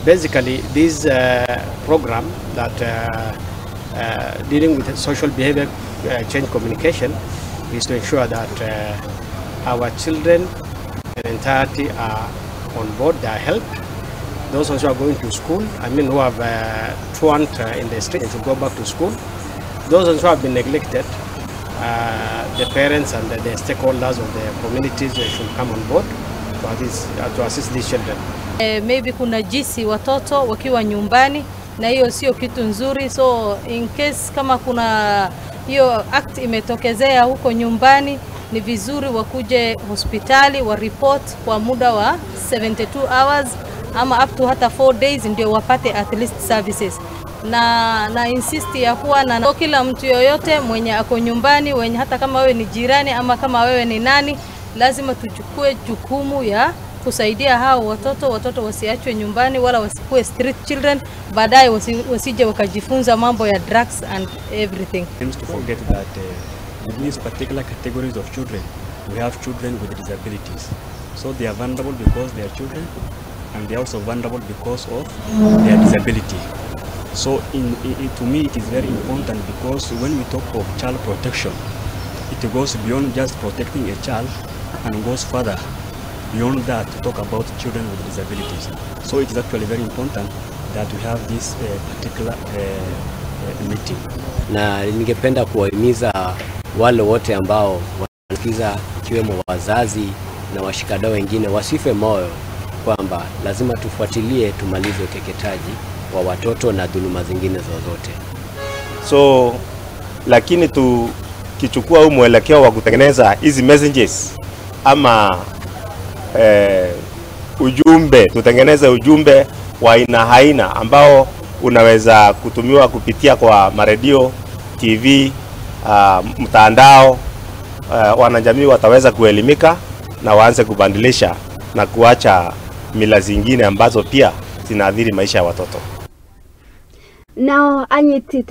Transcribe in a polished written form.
Basically, this program that dealing with social behavior change communication is to ensure that our children in entirety are on board, they are helped. Those who are going to school, I mean who have truant in the street, they should go back to school. Those who have been neglected, the parents and the stakeholders of the communities, they should come on board to assist these children. Maybe kuna jisi watoto wakiwa nyumbani na hiyo sio kitu nzuri, so in case kama kuna hiyo act imetokezea huko nyumbani ni vizuri wakuje hospitali wa report kwa muda wa 72 hours ama up to hata 4 days ndio wapate at least services. Na insist ya kuwa na kila mtu yoyote mwenye ako nyumbani, wenye hata kama wewe ni jirani ama kama wewe ni nani, lazima tuchukue jukumu ya kusaidia hao watoto. Watoto wasiachwe nyumbani wala wasikuwe street children, baadaye wasije wakajifunza mambo ya drugs and everything. Seems to forget that with these particular categories of children, we have children with disabilities. So they are vulnerable because they are children, and they are also vulnerable because of their disability. So to me it is very important, because when we talk of child protection, it goes beyond just protecting a child and goes further beyond that to talk about children with disabilities. So it is actually very important that we have this particular meeting. Na ningependa kuwahimiza wale wote ambao wanasikiza, ikiwemo wazazi na washikadau wengine, wasife moyo kwamba lazima tufuatilie tumalize ukeketaji wa watoto na dhuluma zingine zozote. So lakini tukichukua huu mwelekeo wa kutengeneza hizi messages ama ujumbe, tutengeneze ujumbe wa aina haina ambao unaweza kutumiwa kupitia kwa maredio, TV, mtandao, wanajamii wataweza kuelimika na waanze kubadilisha na kuacha mila zingine ambazo pia zinaathiri maisha ya watoto. Nao anyiti